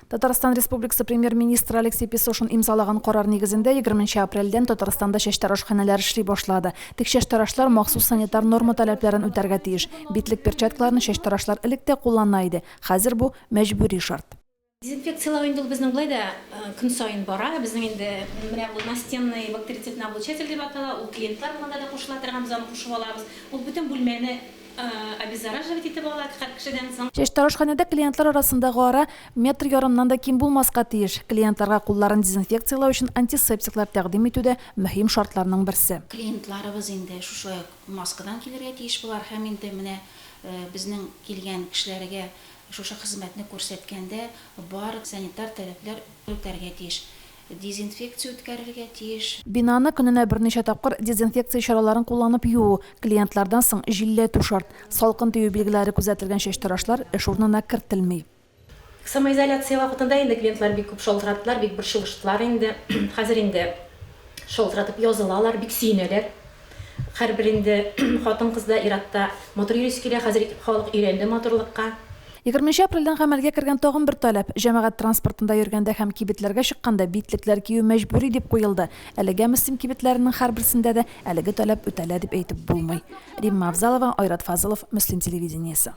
Татарстан Республикасы Премьер-министры Алексей Песошин имзалаган карар нигезендә 20 нче апрельдән Татарстанда чәчтарашханәләр эшли башлады. Тик чәчтарашлар махсус санитар норма таләпләрен үтәргә тиеш. Битлек-перчаткаларны чәчтарашлар элек тә куллана иде, хәзер бу, мәҗбүри шарт. Дезинфекцияләү инде ул безнең болай да көн саен бара. Безнең инде менә бу настенный бактерицидный облучатель дип атала, ул клиентлар булганда да кушыла торган, без аны кушып алабыз. Ул бөтен бүлмәне обеззараживать итеп ала һәр кешедән соң. Чәчтарашханәдә клиентлар арасындагы ара метр ярымнан да ким булмаска тиеш. Клиентларга кулларын дезинфекцияләү өчен антисептиклар тәкъдим итү дә мөһим шартларның берсе. Клиентларыбыз инде шушылай ук маскадан килергә тиеш болар һәм инде менә безнең килгән кешеләргә шушы хезмәтне күрсәткәндә барлык санитар таләпләр үтәргә тиеш. Дезинфекция үткәрергә тиеш. Бинаны көненә берничә тапкыр дезинфекция чараларын кулланып юу, клиентлардан соң җилләтү шарт. Салкын тию билгеләре күзәтелгән чәчтарашлар эш урынына кертелми. Самоизоляция вакытында инде клиентлар бик күп шалтыраттылар, бик борчылыштылар инде. Хәзер инде шалтыратып язылалар, бик сөенәләр. Һәрбер инде хатын-кыз да, ир-ат та матур йөрисе килә, хәзер халык өйрәнде матурлыкка. Егерменче апрельдән гамәлгә кергән тагын бер таләп, җәмәгать транспортында йөргәндә һәм кибетләргә чыкканда битлекләр кию мәҗбүри дип куелды. Әлегә Мөслим кибетләренең һәрберсендә дә әлеге таләп үтәлә дип әйтеп булмый. Римма Авзалова, Айрат Фазылов, Мөслим телевидениесе.